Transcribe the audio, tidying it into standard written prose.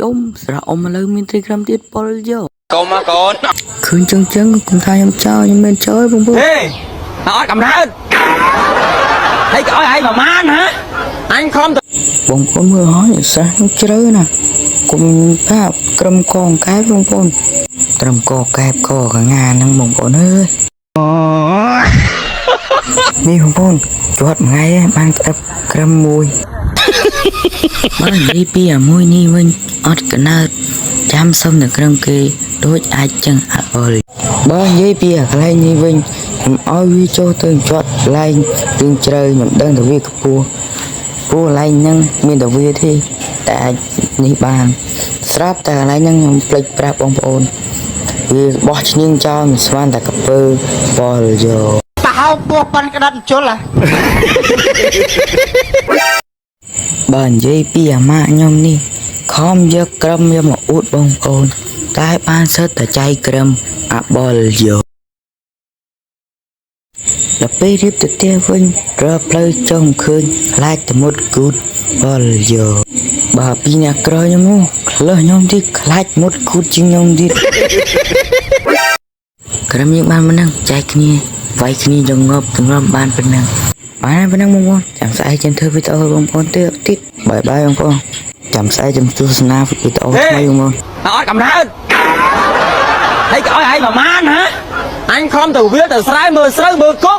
ជុំស្រះអ៊ំឥឡូវមានត្រីក្រាមទៀតប៉ុលយក កុំមកកូន ឃើញចឹងចឹងកុំថាខ្ញុំចោលខ្ញុំមិនចោលបងប្អូន ហេអត់កំណើតហើយក៏ឲ្យឯងប្រមាណហ៎អញខំទៅ បងប្អូនមើលហើយស្រះខ្ញុំជ្រៅណាស់គុំថាត្រឹមកងកែបបងប្អូនត្រឹមកកែបកកងាហ្នឹងបងប្អូនអើយនេះបងប្អូនជាប់មួយថ្ងៃឯងបានក្តាប់ក្រឹមមួយ បើនិយាយពីអាមួយនេះវិញអត់កណើតចាំសុំតែក្រុមគេដូចអាចចឹងអត់អល់បើនិយាយពីអាកន្លែងនេះវិញខ្ញុំឲ្យវាចុះទៅជាប់កន្លែងរឿងជ្រៅខ្ញុំដឹងតែវាខ្ពស់ព្រោះកន្លែងហ្នឹងមានតែវាទេតែអាចនេះបានស្រាប់តែកន្លែងហ្នឹងខ្ញុំភ្លេចប្រាប់បងប្អូនវាបោះឈ្នាងចោលមិនស្មានតែកពើបលយក ប្រហោងពោះប៉ិនក្តាត់ជុលហ៎ បើនិយាយពីអាម៉ាក់ខ្ញុំនេះខំយកក្រឹមយកមកអួតបងប្អូន តែបានសិតតែចៃក្រឹមអាបលយកដល់ពេលរៀបទៅផ្ទះវិញរកផ្លូវចុះមិនឃើញខ្លាចតែមុតគូតបលយកបើពីអ្នកក្រខ្ញុំនោះក្លើសខ្ញុំទៀតខ្លាចមុតគូតជាងខ្ញុំទៀត ក្រឹមយើងបានប៉ុណ្ណឹងចែកគ្នាវាយគ្នាចងប់ទម្រាំបានប៉ុណ្ណឹងបានប៉ុណ្ណឹងបងប្អូនចាំស្អែកចាំធ្វើវីដេអូឲ្យបងប្អូនទៀតទៀតបាយបាយបងប្អូនចាំស្អែកចាំទស្សនាវីដេអូថ្មីបងប្អូន អត់កំណើតហើយក៏ឲ្យឯងប្រមាណហ៎អញខំទៅវាទៅស្រែមើលស្រូវមើលគោក